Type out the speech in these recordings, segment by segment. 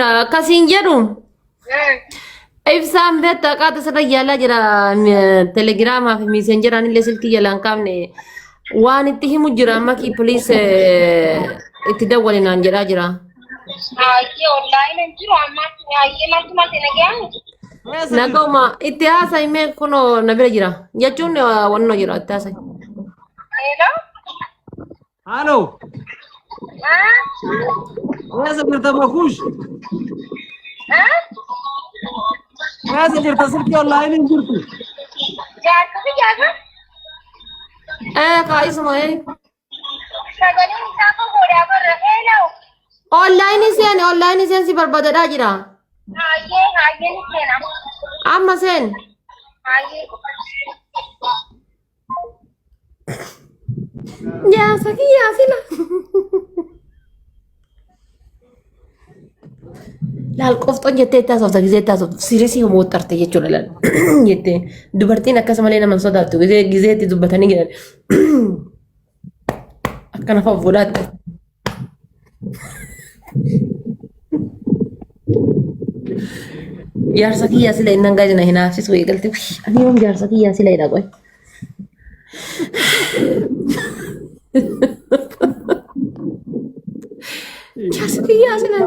Akkasiin jedhu ibsaan beektaa qaata sirra yaalaa jira telegiraamaa fi miisenjeraan illee silkii jalaan hin kaafne waan itti himu jira amma kii piliis itti dawwali naan jedhaa jira. Hayyee online hin jiru ammaatti hayyee maaltu maal nagayaan? Naga'uma itti haasa'i mee kunoo na bira jira jechuun wannoo jira itti haasa'i. Hello? Halo, Ah? eessa jirta Makuush? Ah? Eessa jirta silkii online hin jirtu? Jaarsa fi jaarsa? Eh kaa'isuma eh. Sagaleen isaa fagoodhaa barra. Hello? Online seen online seen si barbaadadhaa jira. Hayyee hayyee ni seena. Amma seen. Hayyee. Jaarsa kiyyaa sila. Laal qofxoon jettee itti haasofta gizee itti haasoftu siiresii mooxxarte jechuudha laal jettee dubartiin akkas malee nama hin sodaattu gizee gizee itti dubbatanii jiran akkana fa'a of godhaatti. Jaarsa kiyyaa sila inni hangaa jina hinaafsisu eegalte. Ani yoom jaarsa kiyyaa sila jedha qoy. Jaarsa kiyyaa sila.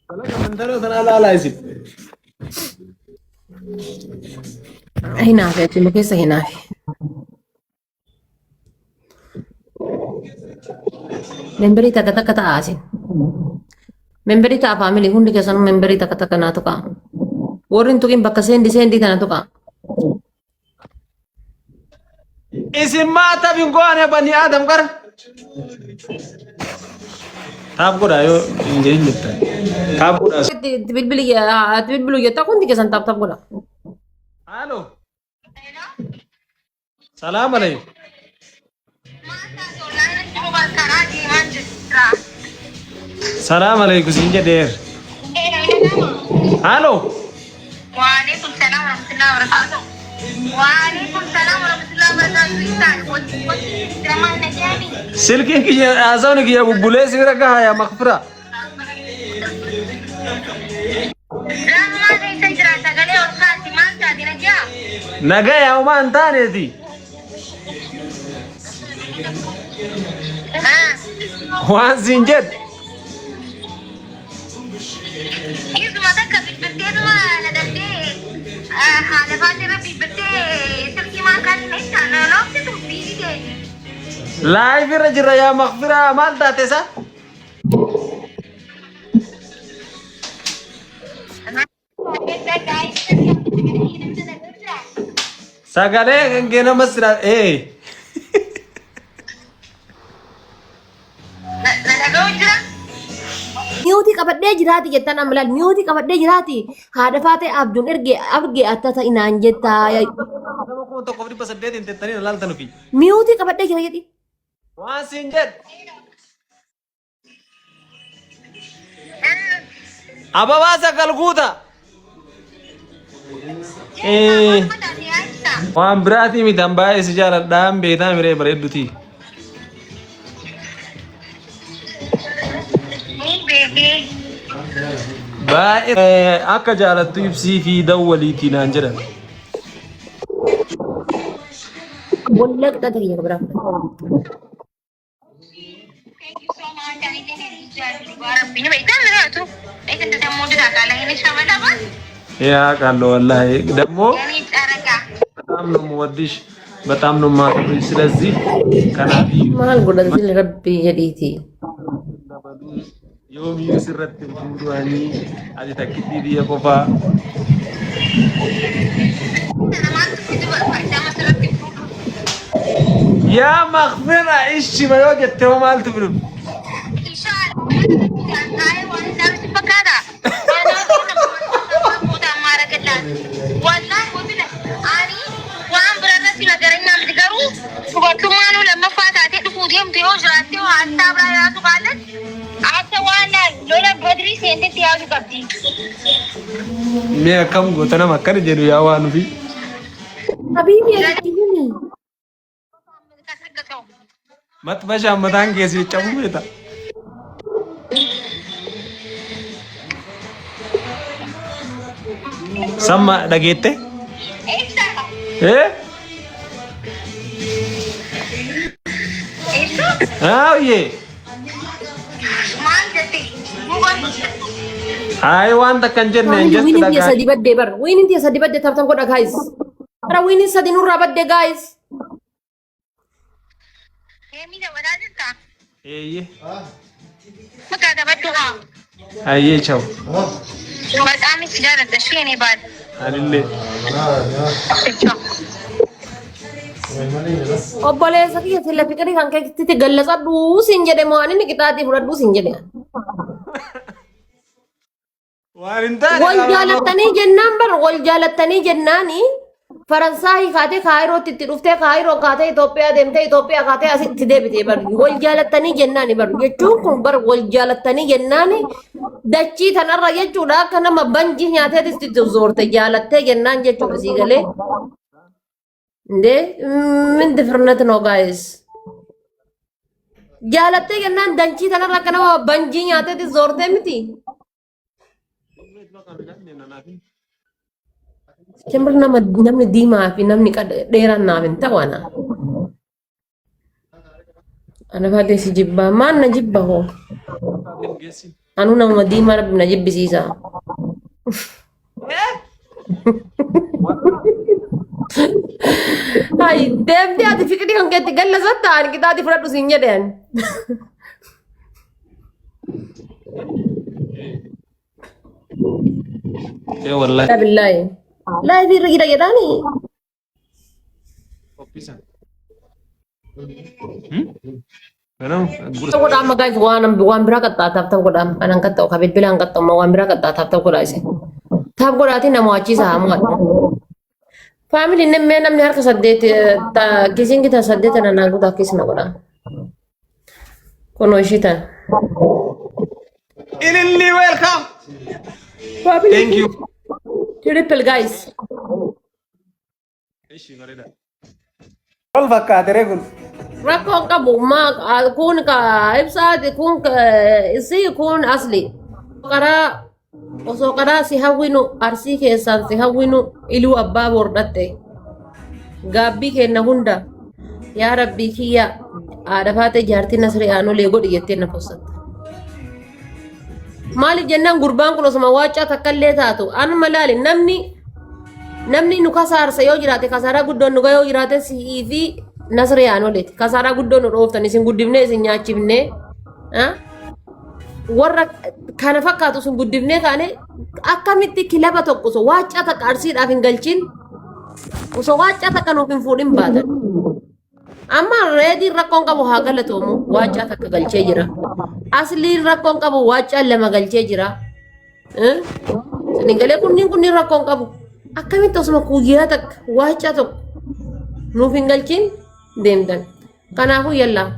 Dalaga mandara sanaa laalaa isin. Hinaafe achuma keessa hinaafe. Memberii takka takka ta'a asin. Memberii ta'a faamilii hundi keessanuu memberii takka takka naa tuqaa. Warri hin tuqin bakka seendii seendii tana tuqaa. Isin maa taaf hin goone bani Aadam qara. Taaf godhaa yoo hin jedhin jettan. Taaf godhaa. Itti bilbili itti bilbilu jettaa hundi keessan taaf taaf godha. Halo. Salaam alaikum. Salaam alaikum siin jedheer. Halo. Waalaikum salam warahmatullahi wabarakatuh. Waalaikum salam warahmatullahi wabarakatuh. Isaan wanti wanti diramaa nagaani. Silkiin kiyya haasawni kiyya bubbulee si bira gaha yaa makfira. Diraamaa keessa jira sagalee ol kaasi maal taate nagaa? Nagaya homaa hin taaneeti. Waan siin jedhe. Isuma takka bilbilteetuma na daldee haala baatee irra bilbiltee silkii maan kan ibsa na loofsitu biizii ta'e. Live irra jirra yaa makfira maal taate isa? Sagalee kan kee nama sira ee. Miyuutii qabadhee jiraati jettan amma laal miyuutii qabadhee jiraati haadha faatee abjuun erge arge attata inaan jettaa Nama 1800 hin tettanii na laaltan ofii. miyuutii qabadhee jira jedhi. Waan siin jedhu. Ababaa sagal guuta. Eh, Waan biraatii miti an baay'ee si jaaladhaan beektaa miree bareedduti. Baay'ee akka jaalattu ibsii fi dawwaliitii naan jedhan. Wallaqxa ta'e biraa fudhate. Thank you so much. Ani illee jaalladha. Rabbi ni beektaa miraatu. Eegatti dammoo jira qaala hin shabalaba. yaa qaallo wallahi ደግሞ Ganii caraqa. በጣም ነው የምወድሽ፣ በጣም ነው የማከብርሽ። ስለዚህ ከናፊ Maal godhata sila rabbii jedhiiti. yoomiyyuu sirratti hin fuudhu ani ati takkittii biyya qofaa. Yaa makfira ishima yoo jette hoo maaltu fidu? Dubartummaanuu lammaffaa taatee dhufuu deemtu yoo jiraatte haastaa biraa yaadu kaalan akka waan lola badrii seentetti yaadu qabdi. Mee akkam goota nama akkana jedhu yaa waan ofii. Habiibi ati himi. Maxxashaan mataan kee si cabuu beekta. Samma dhageette? Ibsa. Eh? Ibsa? Aayye. Maal jette? Muban. Ayi waan takka hin jenne Family just winning tiya dhagaa. sadi baddee bar. Winning tiya sadi baddee tap tap godha guys. Bara winning sadi nurraa badde guys. Deemii dabalaa jirtaa? Eeyyee. Maqaa taphadhu haa. Ayyee chaw. Maqaan si jaaladha ishee ni baal. Anillee. Obboleessa kiyya sila fiqirii kan keetti gallatsadhu siin jedhe moo ani qixaatii fudhadhu siin jedhe. Waan hin taane Wal jaalattanii jennaan bar wal jaalattanii jennaani Faransaayii kaatee Kaayirootti itti dhuftee Kaayiroo kaatee Itoophiyaa deemtee Itoophiyaa kaatee asitti deebitee bar wal jaalattanii jennaani bar jechuun kun bar wal jaalattanii jennaani dachii tanarra jechuudha akka nama banjii nyaateetis itti zoorte jaalattee jennaan jechuudha sii galee. Indee min difirnat no guys. Jaalattee jennaan dachii tanarra akka nama banjii nyaateetis zoortee miti. Jembar nama namni diimaa fi namni dheeraan naaf hin ta'u ana. Ana baay'ee si jibbaa. Maal na jibba hoo? Anuu namuma diimaa rabbi na jibbisiisa. Hayi deemtee ati fiqidii kan keetti gallasatta ani qixaatii fudhadhu siin jedheen. Ee wallahi. Billaahi. Laayivii irra jira jedhaani. Qophisa. Ganama gursa. Ta'uu godhaa amma guys waan waan biraa qaxxaataaf ta'uu godhaa anan qaxxa'u ka bilbilaan qaxxa'u amma waan biraa qaxxaataaf ta'uu godhaa isin. Taaf godhaatiin nama wachiisa haa mo'adhu. Faamilii namni namni harka saddeet kisiin kita saddeet na naa guutaa kiis na godhaa. Kunoo ishii tan. Ililli welcome. Thank you. Triple guys. Ishi bareeda. Wal fakkaate ree kun. Rakkoon qabu ma kun ka ibsaati kun ka isii kun asli. Karaa osoo karaa si hawwinu arsii keessaan si hawwinu iluu abbaa boordhatte gaabbii kenna hunda yaa rabbii kiyya haadha faatee jaartii nasrii aanolee godhi jettee na fossatte. Maaliif jennaan gurbaan kun osuma waaccaa takka illee taatu anuma laali namni namni nu kasaarsa yoo jiraate kasaaraa guddoon nu yoo jiraate si'ii fi nasrii aanoleeti kasaaraa guddoon nu dhooftan isin guddifnee isin nyaachifnee ah? Warra kana fakkaatu isin guddifnee kaane akkamitti kilaba tokko osoo waaccaa takka arsiidhaaf hin galchin osoo waaccaa takka nuuf hin fuudhin baatan. Amma reediin rakkoon qabu haa galatoomu waaccaa takka galchee jira. Asliin rakkoon qabu waaccaa lama galchee jira. Sinigalee kunniin kunniin rakkoon qabu. Akkamitti osuma guyyaa takka waaccaa tokko nuuf hin galchin deemtan. Kanaafuu yallaa.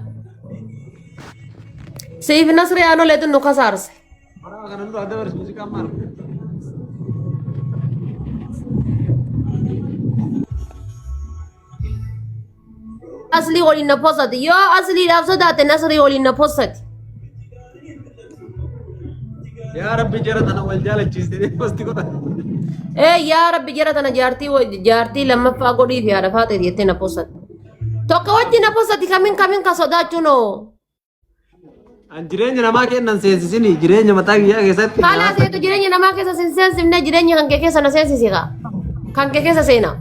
Siif nasri aanoleetu nu kasaarse. Bara kana dura adda barsi muuziqaan maal? Aslii waliin na posati. Yoo asliidhaaf sodaate nasrii waliin na posati. Yaa Rabbi jara tana wal jaalachiiste posti godha. Ee yaa Rabbi jara tana jaartii jaartii lammaffaa godhii fi haadha faatee jettee na posati. Tokko wajji na posati kamiin kamiin ka sodaachuun hoo. An jireenya namaa kennan seensisini jireenya mataa kiyyaa keessatti. Kaalaa seetu jireenya namaa keessa sin seensifne jireenya kan kee keessa na seensisi kaa. Kan kee keessa seena.